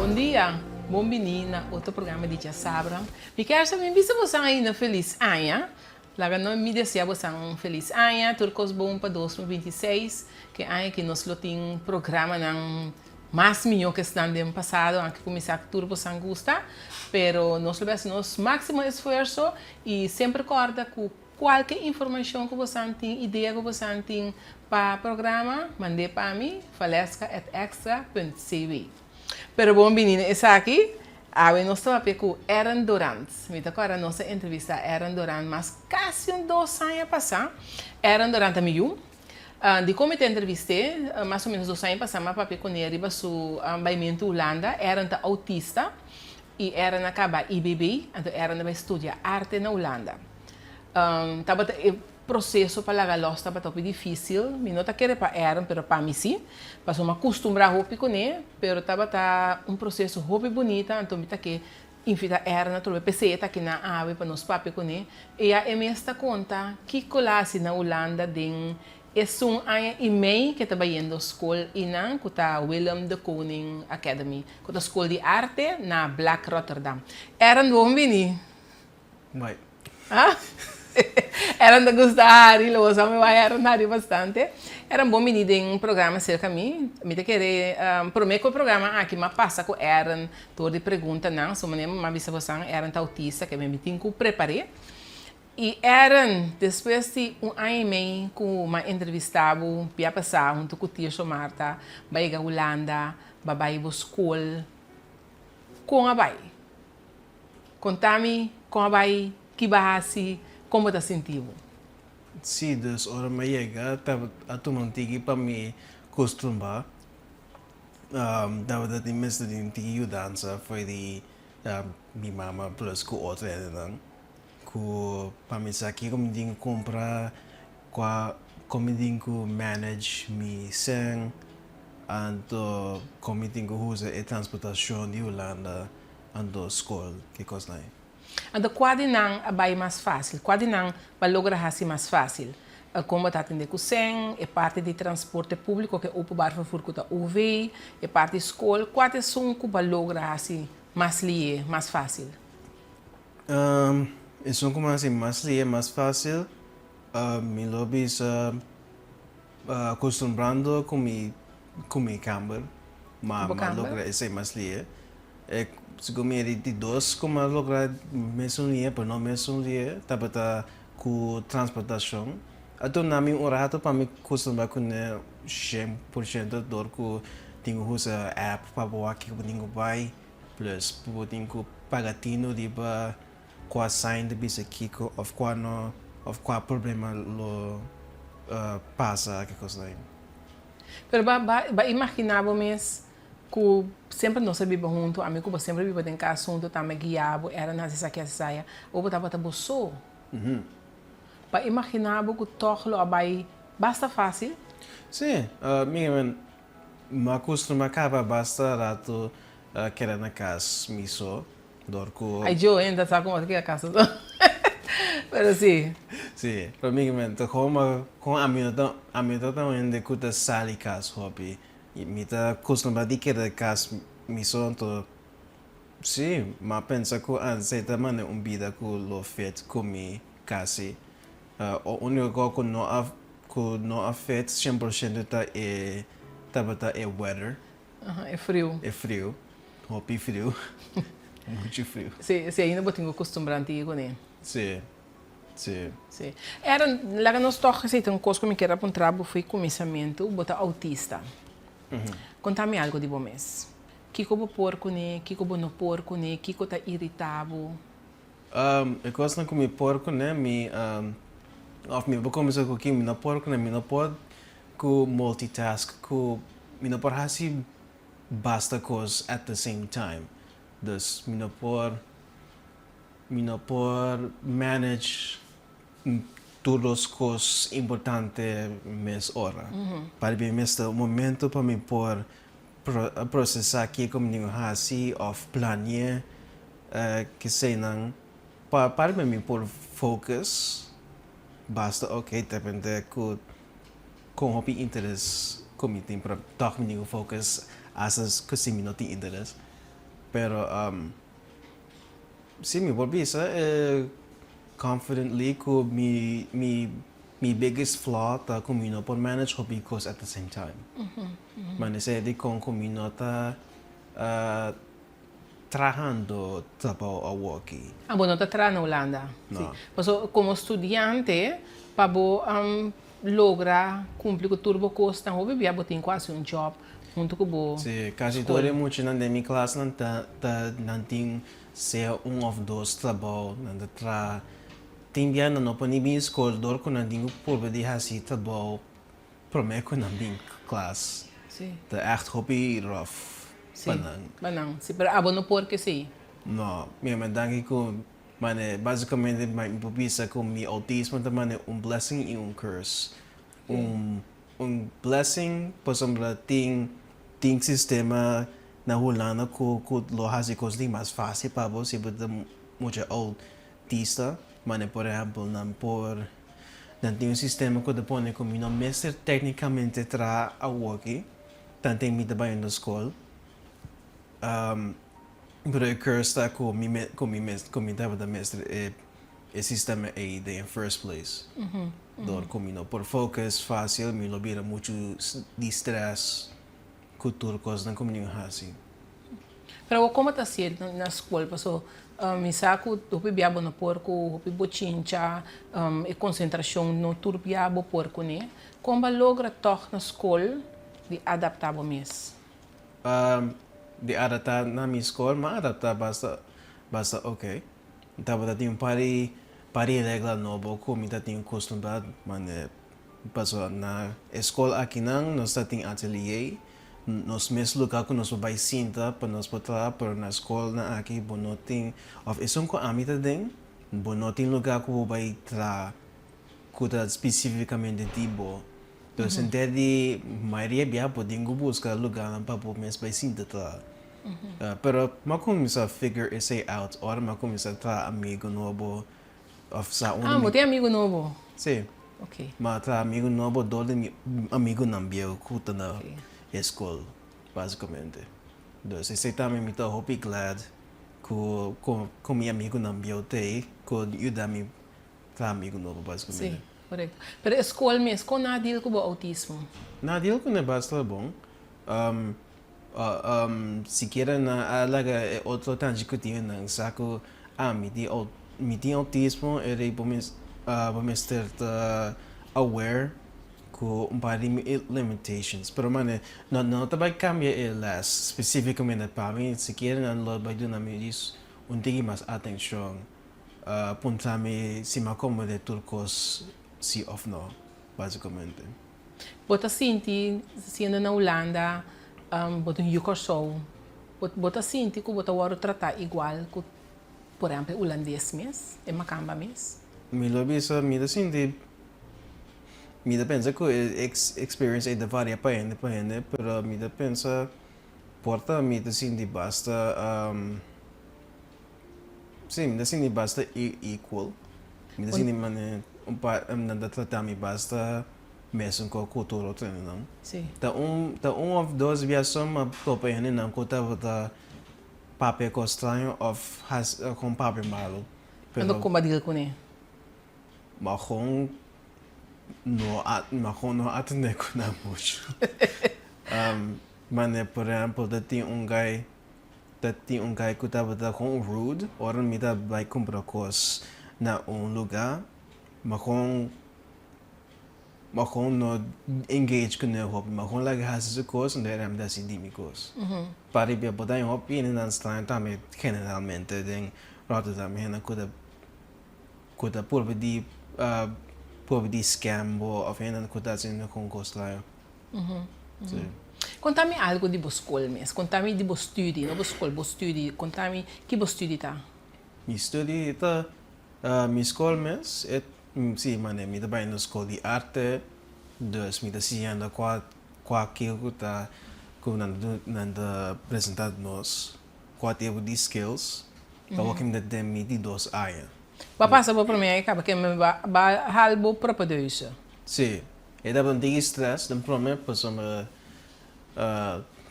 Bon dia, bon bini na otro programa di Djasabra. Mi kier sa mi bisa bosan ainda felis aña. Laga no mi desea bosan un felis aña, tur kos bon pa 2026, ke aña ki nos lo tin programanan mas mihó ke esnan den pasado, anke ku mi sa ku tur bosan gusta, pero nos lo bai hasi nos máksimo esfuerso i semper kòrda ku kualke informashon ku bosan tin, idea ku bosan tin pa programa, mand'é pa mi, valeska at extra punt cw. Pero bon bini na esaki, awe nos ta papia ku Aaron Dorant. Mi ta kòrda nos a entrevistá Aaron Dorant mas kasi un dos aña pasá. Aaron Dorant ta mi yu. Dikon mi ta entrevist'é? Mas o ménos dos aña pasá mi a papia kuné riba su baimentu Hulanda. Aaron ta autista i Aaron a kaba IBB, anto Aaron a bai studia arte na Hulanda. Tabata e proseso pa laga lòs tabata hopi difísil. Mi no ta kere pa Aaron, pero pa mi sí. Pasobra mi a kustumbrá hopi kuné, pero tabata un proseso hopi bunita, anto mi ta ke Invita Erna trobe p'esei e ta kinan awe pa nos papia kuné. Ea e mes ta konta kiko la hasi na Hulanda den esun aña i mei ke ta bayendo skol einan ku ta Willem de Kooning Academy ku ta skol di arte na Blaak Rotterdam. Erna bon bini. Bai. Ah? Erna ta gusta hari, lo bo sa mi wak Erna hari bastante. Erna bon bini den programa serka mi. Mi ta kere prome ku e programa aki m'a pasa ku Erna tur di preguntanan. So manera m'a bisa bosan Erna ta autista ke mi tin ku prepar'é. I Erna despues di un aña i mei ku m'a entrevista bo bia pasá huntu ku Tirso Martha b'a yega Hulanda, b'a bai bo skol. Kon a bai? Konta mi kon a bai, ki bo a hasi, kon bo ta sinti bo? Sí, dus ora mi a yega a tuma un tiki pa mi kustumba. Tabata tin mester di un tiki yudansa for di mi mama plus ku otro hendenan ku pa mi sa kiko mi tin ku kumpra, kua kon mi tin ku manage mi sèn, anto kon mi tin ku usa e transportashon di Hulanda. Anto skol ki kosnan ei? Anto kua di nan a bai mas fásil? Kua di nan bo a logra hasi mas fásil? Kon bo ta atendé ku sèn, e parti di transporte públiko ku e openbaar vervoer ku ta OV, e parti skol, kua ta esun ku bo a logra hasi mas lié, mas fásil? Esun ku mi a hasi mas lié, mas fásil, mi lo bisa Acostumbrando cu mi cu mi camber, ma Bo m'a camber? logra esey mas lie. E segun mi e di dos cu m'a logra mesun lie, pero no mesun lie, tabata cu transportacion. A tuma mi un rato pa mi custumbra cune 100% dor cu tin cu usa app pa bo wak kico bo tin cu bay, plus bo tin cu paga tino riba Kua sign ta bisa kiko of kua no of kua problema lo pasa ki kos ei. Pero ba ba ba imagina bo mes ku semper nos a biba huntu, ami ku bo semper a biba den kas huntu, tambe guia bo, Aaron hasi esaki hasi esaya, bo bo tabata bo so. Ba imagina bo ku tòg lo a bai basta fásil? Sí, mi men mi a kustumá kaba basta ratu keda na kas mi so. Dor ku. Ay jo hende sa como ta keda casa so. Pero si. Si, pero mi men ta como con ami no ta ami no ta un hende ku ta sali kas hopi. Mi ta kustumbrá di keda kas mi so anto si m'a pensa ku antes ta manda un bida ku lo fit ku mi kasi. O uniko kos ku no a ku no a fit 100% ta e tabata e weather. E friu. E friu. Hopi friu. Muchu friu. Si, si ainda bo tin ku kustumbrá antigua kuné. Si, si. Si. Aaron, laga nos tòg esei ta un kos ku mi kier a puntra bo fo'i kuminsamentu, bo ta autista. Konta mi algu di bo mes. Kiko bo por kuné, kiko bo no por kuné, kiko ta iritá bo? E kosnan ku mi por kuné, mi, òf mi por kuminsá ku ki mi no por kuné, mi no por ku multitask, ku mi no por hasi basta kos at the same time. Dus mi no por mi no por manage tur los kos importante mes ora. Pa mi mester un momento pa mi por procesa kiko mi tin ku hasi of plania keseinan pa mi por focus basta ok depende ku Kon hopi interes ku mi tin, pero tòg mi tin ku focus hasta ku si mi no tin interes. Pero si mi por bisa confidently ku mi mi mi biggest flaw ta ku mi no por manage hopi kos at the same time. Mane esei dikon ku mi no ta trahando trabou awoki. Ah, bo no ta traha na Hulanda? No. Si. Paso komo studiante pa bo logra kumpli ku tur bo kosnan hopi bia bo tin ku hasi un job huntu ku bo Si, kasi skol. tur e muchanan den mi klasnan ta ta nan tin sea un òf dos trabou nan ta traha. Tin bia nan no por ni bin skol dor ku nan tin ku purba di hasi trabou promé ku nan bin klas. Si. Ta ègt hopi rough Si, pa nan. pa nan. Si, pero abo no por ke si. No, mi a danki ku Mane, basicamente mi por bisa cu mi autismo ta mane un blessing y un curse. Un un blessing pasobra tin tin sistema na Hulanda cu cu lo haci cos di mas facil pa bo si bo ta mucha autista. Mane por ehempel nan por nan tin un sistema cu ta pone cu mi no mester tecnicamente traha awoki tanten mi ta bayendo scol. Pero e curse ta cu mi me cu mi mes cu mi tabata mester e e sistema ey den e first place. Door cu mi no por focus facil mi lo bira mucho di stress cu tur cosnan cu mi tin haci. Pero awor como ta hacié na school? Paso mi sa cu hopi bia bo no por cu hopi bochincha, e concentracion no tur bia bo por cune. Con bo a logra tog na school di adapta bo mes? Di adaptá na mi skol, m'a adaptá basta basta oke. Mi tabata tin un par di par di regla nobo ku mi ta tin kustumbrá mane pasobra na e skol akinan nos ta tin atelier, nos mes lugá ku nos por bai sinta pa nos por traha, pero na skolnan aki bo no tin òf esun ku ami ta den bo no tin lugá ku bo bai traha ku ta spesifikamente di bo. Entonces henter di mayoria bia bo tin ku buska lugánan pa bo mes bai sinta traha. Pero mi a kuminsá figure esei out ora mi a kuminsá traha amigu nobo òf sa unda Ah, mi. bo tin amigu nobo? Sí. Ok. Mi a traha amigu nobo dor di mi amigunan bieu ku ta na e skol basikamente. Dus esei tambe mi ta hopi glad ku ku mi amigunan bieu t'ei ku yuda mi Traha amigu nobo basicamente. Sí, korekto. Pero e skol mes, kon nan a deal ku bo outismo? Nan a deal ku ne basta bon. Sikiera nan a laga e otro tanchi ku tin nan sa ku ah mi tin mi tin outismo e rei bo bo mester ta aware ku un par di mi limitations. Pero mane nan no ta bai kambia e les spesifikamente pa mi, sikiera nan lo bai duna mi djis un tiki mas atenshon. Puntra mi si m'a komprende tur kos si òf no, basikamente. Bo ta sinti, siendo na Hulanda, bo ta un yu Kòrsou, bo ta sinti ku bo ta wòrdu tratá igual ku, por ehèmpel, e hulandes mes, e makamba mes? Mi lo bisa, mi ta sinti, mi ta pensa ku e experience ei ta varia pa hende pa hende, pero mi ta pensa por ta mi ta sinti basta. Sí, mi ta sinti basta equal. Mi ta sinti mane un par nan ta trata mi basta mesun ku ku tur otro hendenan. Sí. Ta un ta un òf dos bia so mi a topa e hendenan ku tabata papia kos straño òf hasi kon papia malu. Nan ta komba deal kuné? Ma kon no a ma kon no atendé ku nan muchu. Mane por ehèmpel ta tin un guy. Ta tin un guy cu tabata con rude ora mi ta bay cumpra cos na un lugar ma con ma con no engage cu ne hopi ma con laga haci su cos en ami ta haci di mi cos. Pa riba bo ta hopi hende nan straño tambe generalmente den Rotterdam hende cu ta cu ta purba di purba di scam bo of hende cu ta haciendo con cos straño. Sí. Konta mi algu di bo skol mes. Konta mi di bo studi, no bo skol, bo studi. Konta mi ki bo studi ta. Mi studi ta mi skol mes, e si mane mi ta bai na skol di arte, dus mi ta siñando kua kua kiko ku ta ku nan ta nan ta presenta nos, kua tipo di skills, ta wak mi ta den mi di dos aña. Bo a pasa bo prome aña kaba ke mi ba ba hal bo propedeuse. Si, E tabata un tiki stress den prome pasobra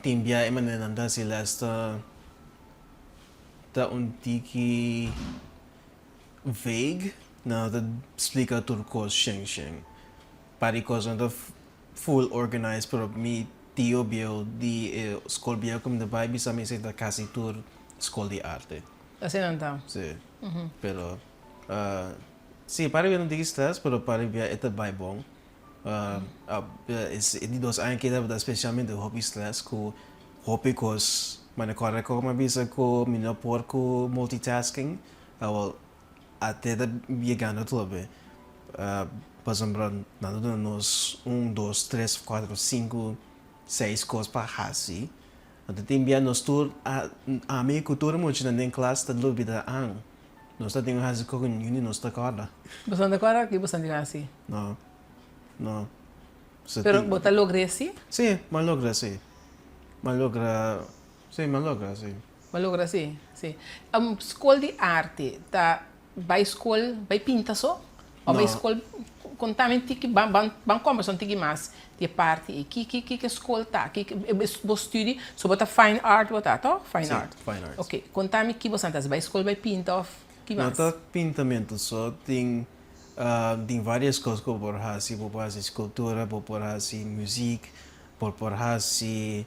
tin bia e manera nan ta hasi les ta ta un tiki vague, nan no ta splika tur kos shen shen. Par di kos no ta full organized, pero mi tio bieu di e skol bieu ku mi ta bai bisa mi esei ta kasi tur skol di arte. Asina nan ta. Si, pero si par di bia no tiki stress, pero par di bia e ta bai bon. E di dos aña aki tabata specialmente hopi stress ku hopi kos. Mane kòrda ku mi a bisa ku mi no por ku multitasking, awor ate ta yegando atrobe. Pasobra nan ta duna nos un, dos, tres, kuater, sinku, seis kos pa hasi. Anto tin bia nos tur, ami ku tur e muchanan den klas ta lubida an. Nos ta tin hasi koko niun di nos ta kòrda. Boso no ta kòrda ki boso tin hasi? No, no. Pero bo ta logra esi? Sí, m'a logra sí. M'a logra, sí, m'a logra sí. Bo a logra sí, sí. Skol di arte ta bai skol bai pinta so? Of bai skol, kontami un tiki, ban ban ban kombersa un tiki mas di e parti ei. Ki ki ki skol ta? Ki bo studi? So bo ta fine art bo ta, toh? Fine art. Sí, fine art. Ok, kontami ki bo sa ta hasi, bai skol bai pinta of ki No mas? ta pintamentu so, tin tin varios kos ku bo por hasi. Bo por hasi skultura, bo por hasi muzik, bo por hasi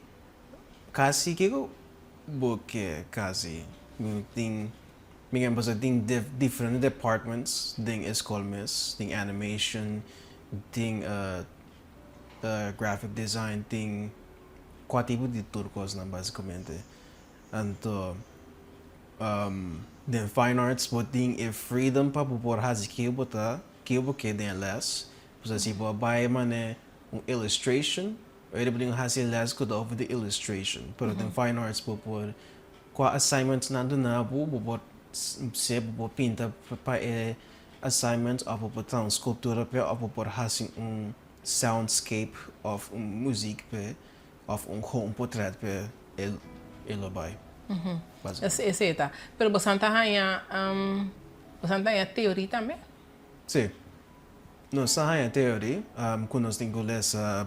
kasi kiko bo ke kasi. Mi tin Mi ke pasobra tin diferente departments den e skol mes, tin animation, tin graphic design, tin kua tipo di tur kosnan basikamente. Anto den fine arts bo tin e freedom pa bo por hasi ke bo ta, ke bo ke den e les. Pasobra si bo a bai mane un illustration, ora bo tin hasi e les ku ta over di illustration, pero den fine arts bo por Kua assignment nan duna bo, bo por se bo por pinta pa e assignment of bo por traha un sculptura p'e of bo por hasi un soundscape of un muziek p'e of un gewoon portret p'e e lo bai. Básicamente. Esei ta. Pero bosan ta haña bosan ta haña teoria tambe? Sí. Nos ta haña teoria ku nos tin ku lesa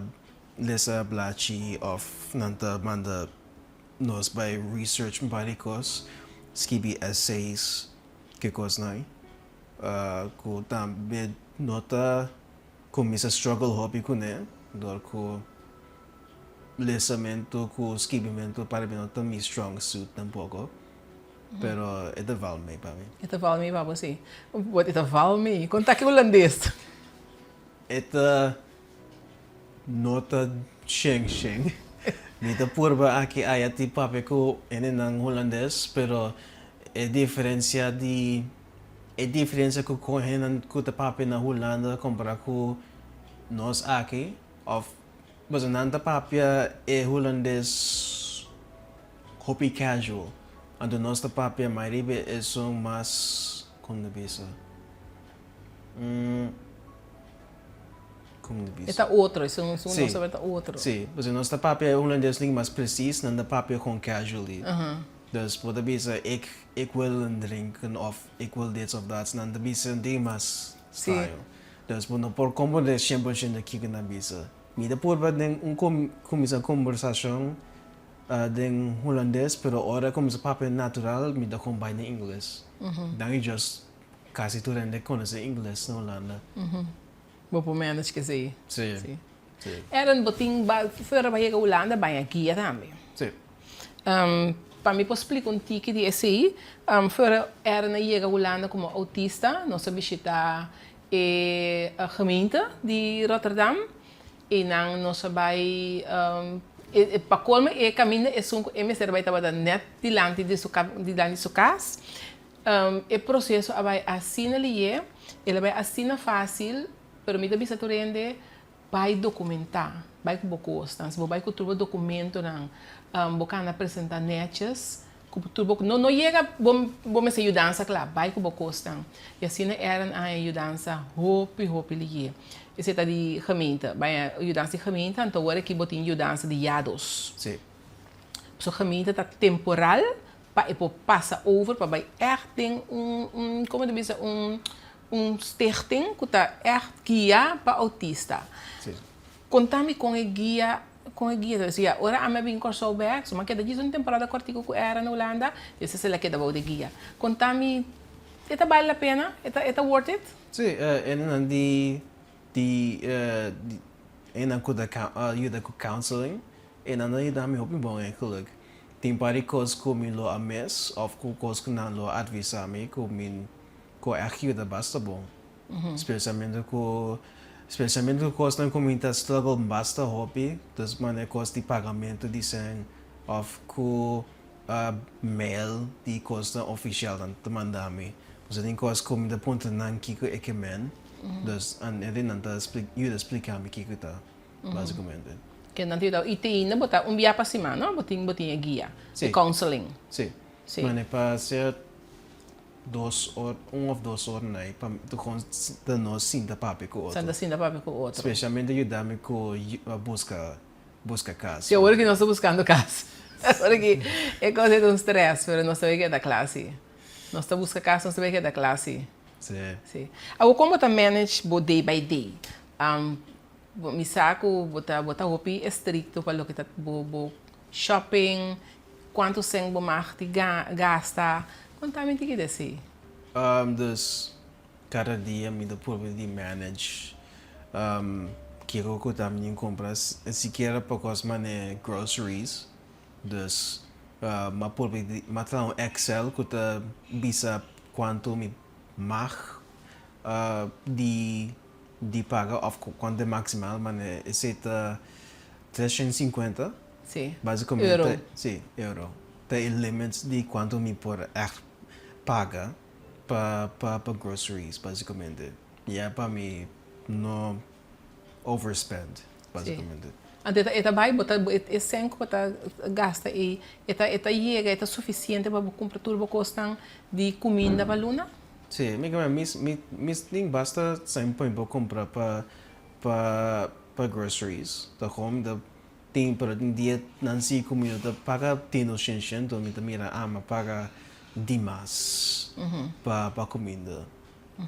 lesa blachi of nan ta manda Nos bai research un par di kos, skibi essays, ke kosnan ku tambe no ta kuminsá struggle hopi kuné dor ku lesamentu ku skibimentu para mi no ta mi strong suit tampoko, pero e ta val mee pa mi. E ta val mee pa bo, si. Wat e ta val mee? Kon ta ki hulandes? E ta No ta shen shen. Mi ta purba aki aya ti papia ku hendenan hulandes, pero e diferensia di e diferensia ku kon hendenan ku ta papia na Hulanda kompara ku nos aki òf pasobra nan ta papia e hulandes hopi casual, anto nos ta papia mayoria bes esun mas kon ta bisa. Como di bisa? E ta otro, esun esun nos ta otro. Sí, pasobra nos ta papia hulandes un mas precies, nan ta papia con casually. Dus bo ta bisa ik ik wil een drinken of ik wil dit of dat, nan ta bisa un ding mas style. Dus bo no por comprende shen por shento kiko nan bisa. Mi ta purba den un cuminsa conversacion den hulandes, pero ora cuminsa papia natural mi ta con bay den ingles. Dan i just Casi tur hende conoce ingles na Hulanda. Bo por manage kesey. Sí. Sí. Aaron, bo tin ba fuera bo a yega Hulanda baña guia tambe. Sí. Pa mi por splica un tiki di esey, fuera Aaron a yega Hulanda como autista, nos a bishita e gemeente di Rotterdam y nan nos a bay, pa colmo e caminda esun cu e mester bay tabata net dilanti di su dilanti di su cas. E proseso a bai asina lié, el a bai asina fásil, pero mi ta bisa tur hende, bai dokumentá, bai ku bo kosnan. Si bo bai ku tur bo dokumentonan, bo ka anda presentá nètjes, ku tur bo, no no yega bo bo mester yudansa kla, bai ku bo kosnan. I asina Aaron a haña yudansa hopi hopi lié. Esei ta di gemeente, bai haña yudansa di gemeente, anto awor aki bo tin yudansa di Yados. Sí. Pasobra gemeente ta temporal. Pa e por pasa over pa bai ègt den un un komo ta bisa un un stichting ku ta ègt guia pa outista. Sí. Konta mi kon e guia Kon e guia ta bisa, ya, ora ami a bin Kòrsou bèk, so mi a keda djis un temporada kòrtiku ku Aaron na Hulanda, despues el a keda bou di guia. Konta mi, e ta bale la pena? E ta e ta worth it? Sí, e nan di di e nan ku ta yuda ku counseling, e nan a yuda mi hopi bon eigenlijk. Tin par di kos ku mi lo a mis òf ku kos ku nan lo a advisá mi ku mi ku a echt yuda basta bon. Spesialmente ku spesialmente ku kosnan ku mi ta struggle basta hopi, dus manera kos di pagamentu di sèn òf ku mail di kosnan ofisial nan ta manda mi. Pasobra tin kos ku mi ta puntra nan kiko e ke men, dus e nan ta yuda splika mi kiko ta basikamente. Ke nan ta yuda i te ainda bo ta un bia pa siman no bo tin bo tin e guia, e counseling. Si, manera pa ser dos or, un of dos or nai pa gewoon ta nos sinta papia ku otro. Santa sinta papia ku otro. Specialmente yuda mi ku buska buska kas. Si awor ki nos ta buskando kas. Awor ki e kos ei ta un stress pero nos ta bay keda kla si. Nos ta buska kas nos ta bay keda kla si. Si. Si. Awor kon bo ta manage bo day by day? Mi sa ku bo ta bo ta hopi estricto pa loke ta bo bo Shopping, kuantu sèn bo mag di gasta? Konta mi tiki desi. Dus kada dia mi ta purba di manage kiko ku ta mi kumpra sikiera pa kos mane groceries. Dus mi a purba di mi a traha un excel ku ta bisa kuantu mi mag di di paga òf kuantu e maksimal mane esei ta 350. Sí. Básicamente, Euro. Sí, euro. Ta e limit di cuanto mi por echt paga pa pa pa groceries, básicamente. Ya pa mi no overspend, básicamente. Sí. Anto e ta e ta bai bo ta e sèn ku bo ta gasta ei e ta e ta yega e ta sufisiente pa bo kumpra tur bo kosnan di kuminda pa luna? Sí, mi mi mi mi tin basta sèn pa mi por kumpra pa pa pa groceries. Ta gewoon mi ta Tin, pero tin dia nan si ku mi no ta paga tino shen shen, enton mi ta mira ah mi a paga dimas pa pa kuminda.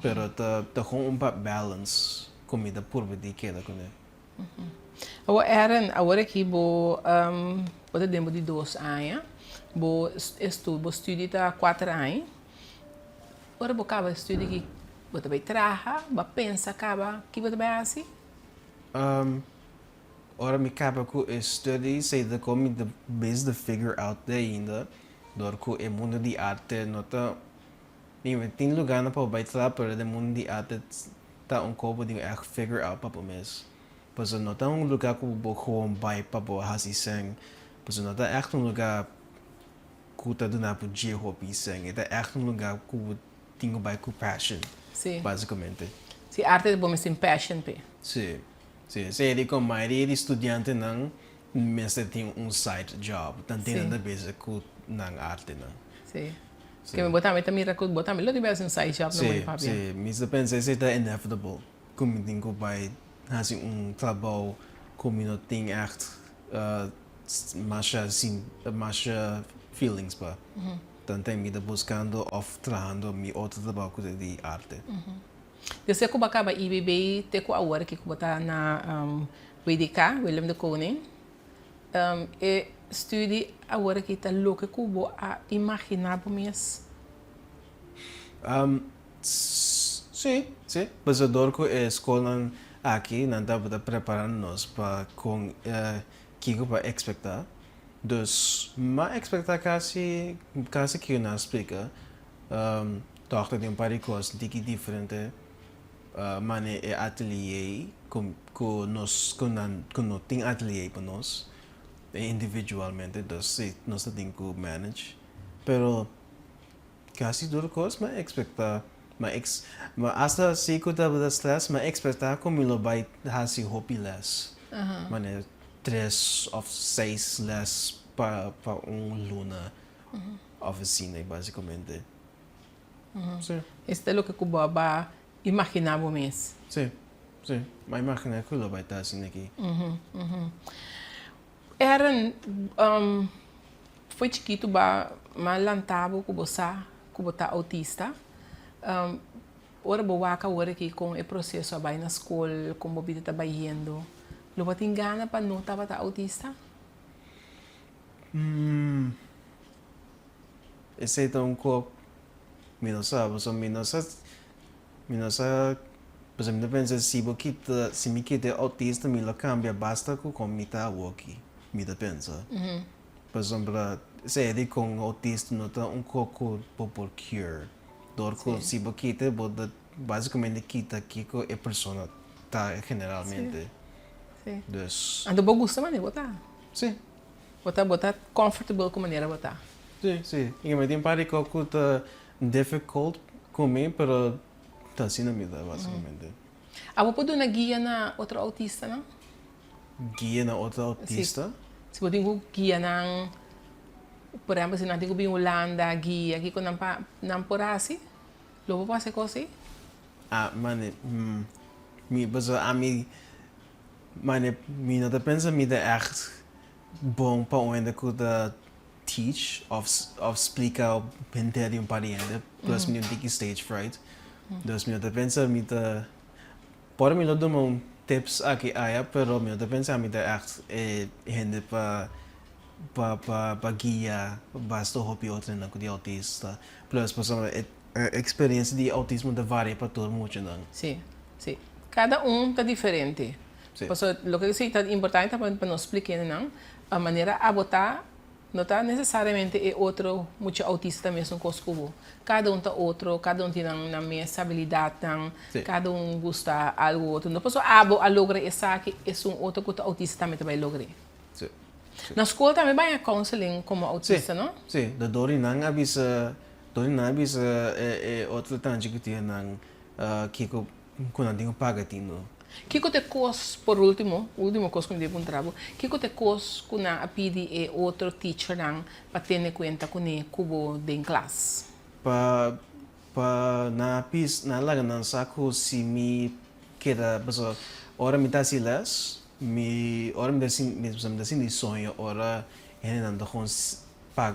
Pero ta ta kon un pa balance ku mi ta purba di keda kuné. Awor Aaron, awor aki bo bo ta den bo di dos aña, bo estu bo studi ta kuater aña. Ora bo kaba e studi aki bo ta bai traha, bo a pensa kaba ki bo ta bai hasi? Ora mi kaba ku e study sei ta kon mi ta bes di figure out te ainda dor ku e mundo di arte no ta mi tin lugarnan pa bo bai traha pero den mundo di arte ta un kos bo tin ku ègt figure out pa bo mes pasobra no ta un lugar ku bo gewoon bai pa bo hasi sèn pasobra no ta ègt un lugar ku ta duna bo dje hopi sèn e ta ègt un lugar ku bo tin ku bai ku passion basikamente. Si arte bo mester tin passion p'e. Si. Sí, esei di kon mayoria di studiantenan mester tin un side job, tan tin nan ta bezig ku nan artenan. Sí. Ke bo tambe ta mira ku bo tambe lo debe hasi un side job na modo papia. Sí, sí, mi ta pensa esei ta inevitable, ku mi tin ku bai hasi un trabou ku mi no tin ègt masha masha feelings pa. Tanten mi ta buskando òf trahando mi otro trabou ku ta di arte. Desde ku bo a kaba IBB te ku awor ki ku bo ta na WDK, Willem de Kooning, e studi awor aki ta loke ku bo a imaginá bo mes? Sí, sí. Pasobra dor ku e skolnan aki nan tabata preparando nos pa kon kiko pa ekspektá. Dus m'a ekspektá kasi kasi kiko nan a splika. Tòg ta tin un par di kos diki diferente mane e atelier ku nos ku nan ku no tin atelier pa nos individualmente dus si nos ta tin ku manage pero kasi tur kos mi a ekspektá mi a eks asta si ku tabata stress mi a ekspektá ku mi lo bai hasi hopi lès mane tres òf seis lès pa pa un luna. Oficina y basicamente. Si. Esta loke cu bo a ba imagina bo mes. Si, si. M'a imagina cu lo bay ta asina aki. Aaron, fo'i chikitu ba m'a lanta bo cu bo sa cu bo ta autista. Ora bo wak awor aki con e proceso a bay na scol, con bo bida ta bayendo. Lo bo tin gana pa no tabata autista? Mm. Esei ta un kop mi no sa, pasobra mi no sa, mi no sa, pasobra mi ta pensa si bo kita, si mi kita e autista mi lo kambia basta ku kon mi ta awoki, mi ta pensa. Pasobra esei di kon autista no ta un kop ku bo por cure, dor ku si bo kita bo ta basikamente kita kiko e persona ta generalmente. Dus. Anto bo gusta manera bo ta? Si. Bo ta bo ta comfortable cu manera bo ta? Si, si. Y mi tin un par di cos cu ta difficult cu mi, pero ta asina mi ta basicamente. Abo por duna guia na otro autistanan? Guia na otro autista? Si. Si bo tin cu guia nan, por ehempel si nan tin cu bin Hulanda, guia, kico nan pa nan por haci? Lo bo por haci cos así? Ah, mane, mi, pasobra ami Mane, mi no ta pensa mi ta ègt bon pa un hende ku ta teach òf òf splika henter di un par di hende, plus mi un tiki stage fright. Dus mi no ta pensa mi ta, por mi lo duna un tips aki aya, pero mi no ta pensa mi ta ègt e hende pa pa pa pa guia basta hopi otro hende ku di autista. Plus pasobra e experiencia di autismo ta varia pa tur muchanan. Sí, sí. Kada un ta diferente. Sí. Pasobra loke si ta importante ta pa nos splica nan, a manera abo ta, no ta necesariamente e otro mucha autista ta mesun cos cu bo. Kada un ta otro, kada un tin nan nan mes habilidadnan, Sí. kada un gusta algo otro. No pasobra abo a logra esaki, esun otro cu ta autista tambe ta bay logr'e. Sí. Na school tambe bay a counseling como autista, Sí, no? sí. De dor nan a bisa, dor nan a bisa e e otro tanchi cu tin nan Kiko ku nan tin ku paga tin no. Kiko ta e kos, por ultimo, ultimo kos ku mi debe puntra bo, kiko ta e kos ku nan a pidi e otro teachernan pa tene kuenta kuné ku bo den klas? Pa pa nan a pis nan a laga nan sa ku si mi keda pasobra ora mi ta hasi les mi ora mi ta sinti mi ta sinti soño ora hendenan ta kon Pa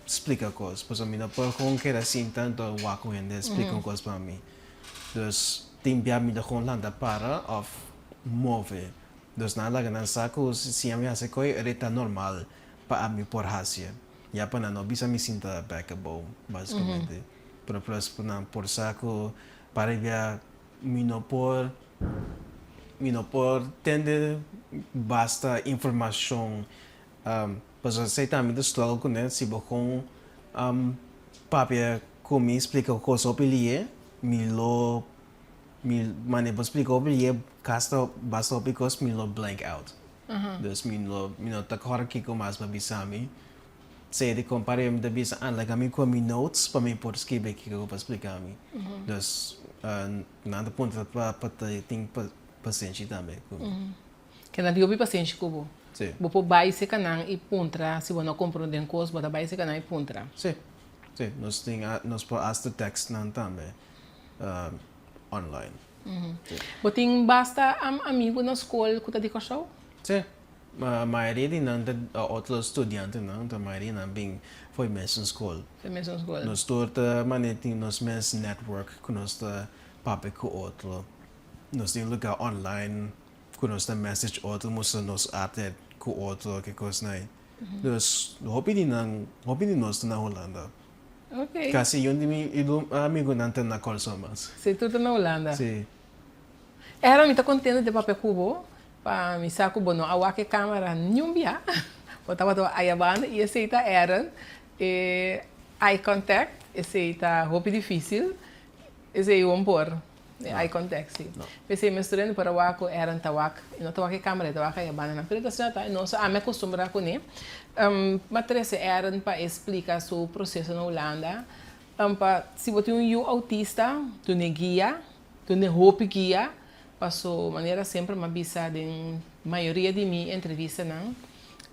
splika kos, pasobra mi no por gewoon keda sinta anto wak un hende splika un kos pa mi. Dus tin bia mi ta gewoon lanta para of move. Dus nan a laga nan sa ku si ami hasi koe e ta normal pa ami por hasi. Ya pa nan no bisa mi sinta bek abou basikamente. Pero plus pa nan por sa ku para bia mi no por mi no por tende basta informashon. Pasobra esei tambe ta struggle kuné, si bo kon papia ku mi splika kos hopi lié, mi lo mi manera bo splika hopi lié kasta basta hopi kos mi lo blank out. Dus mi lo mi no ta kòrda kiko mas bo a bisa mi. Sea di kon pare mi ta bisa ah laga mi kohe mi notes pa mi por skibi kiko bo a splika mi. Dus nan ta puntra pa pa tin pasenshi tambe ku mi. Kenda di hopi pasenshi ku bo. Sí. Bo por bai serka nan i puntra si bo no komprondé un kos, bo ta bai serka nan i puntra. Sí, sí. Nos tin, nos por hasta text nan tambe online. Sí. Bo tin basta amigu na skol ku ta di Kòrsou? Sí. Mayoria di nan ta otro studiantenan, ta mayoria nan bin for e mesun skol. For e mesun skol. Nos tur ta manera tin nos mes network ku nos ta papia ku otro. Nos tin lugá online ku nos ta message otro mustra nos arte ku otro ke kosnan ei. Dus hopi di nan hopi di nos ta na Hulanda. Ok. Kasi yun di mi amigunan ta na Kòrsou mas. Si tur ta na Hulanda. Si. Aaron mi ta kontento di papia ku bo pa mi sa ku bo no a wak e kamera niun bia. Bo tabata aya banda i esei ta Aaron e eye contact esei ta hopi difisil esei won por. E eye contact, si. P'esei mi estudiante por a wak ku Aaron ta wak, e no ta wak e camera, e ta wak aya bandanan. Pero ta asina ta, nos a mi a kustumbrá kuné. Mi a trese Aaron pa e splika su proseso na Hulanda. Pa si bo tin un yu autista, dun'é guia, dun'é hopi guia, paso manera semper mi a bisa den mayoria di mi entrevistanan,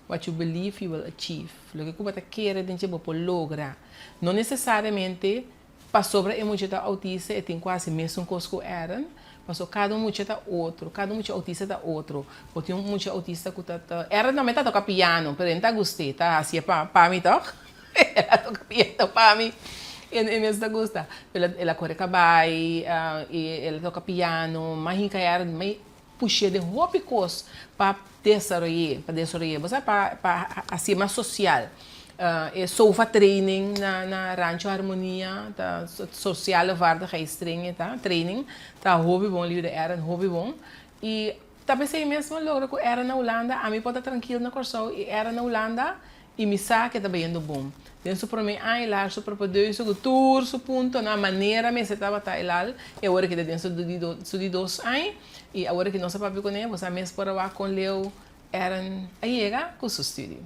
what you believe you will achieve. Loke ku bo ta kere den dje bo por logra. No nesesariamente Pasobra e mucha ta autista e tin ku hasi mesun kos ku Aaron, paso kada un mucha ta otro, kada un mucha autista ta otro. Bo tin un mucha autista ku ta ta, Aaron tambe ta toka piano, pero e no ta gust'é, ta hasié pa pa mi tòg, el a toka piano pa mi, e mes ta gusta. Pero el a kore kabai, i el a toka piano, mahinka Aaron, mai. push'é den hopi kos pa desaroy'é, pa desaroy'é, bo sa, pa pa hasié mas sosial. E sofa training na na Rancho Harmonia ta sociale vaardigheidstraining e ta, training, ta hopi bon liu di Aaron, hopi bon. I ta p'esei mes mi a logra ku Aaron na Hulanda, ami por ta trankil na Kòrsou i Aaron na Hulanda i mi sa ku e ta bayendo bon. Den su promé aña el a hasi su propedeuse ku tur su puntonan, manera mester tabata el al, i awor aki ta den su di su di dos aña i awor aki nos a papia kuné, bo sa mes por a wak kon leu Aaron a yega ku su studio.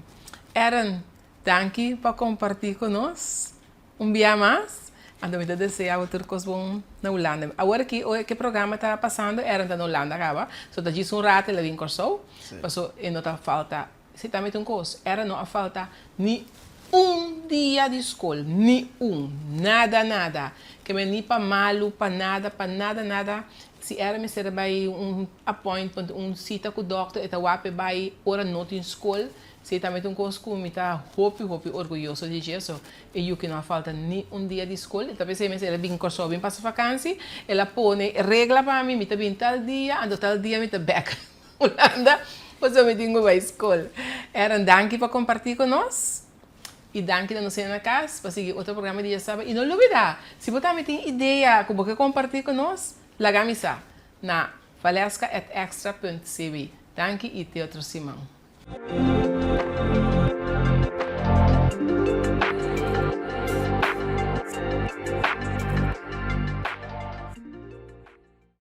Aaron, danki pa kompartí ku nos un bia mas. Anto mi ta desea bo tur kos bon na Hulanda. Awor aki ora ku e programa ta pasando, Aaron ta na Hulanda kaba. So ta djis un rato el a bin Kòrsou, paso e no ta falta. Si tambe ta un kos, Aaron no a falta ni un dia di skol, ni un, nada nada. Ke men ni pa malu, pa nada, pa nada nada. Si Aaron mester a bai un appointment, un sita ku dòkter, e ta wak p'e bai ora no tin skol. Si tambe ta un kos ku mi ta hopi hopi orguyoso di dje. So, e yuki no a falta ni un dia di skol. E ta p'esei mes el a bin Kòrsou bin pasa fakansi. El a pone regla pa mi, mi ta bin tal dia, anto tal dia mi ta bèk Hulanda, pasobra mi tin ku bai skol. Aaron, danki pa kompartí ku nos. I danki na nos hende na kas pa sigui otro programa di Djasabra. I no lubidá, si bo tambe tin idea ku bo ke kompartí ku nos, laga mi sa na valeska at extra punt cw. Danki i te otro siman.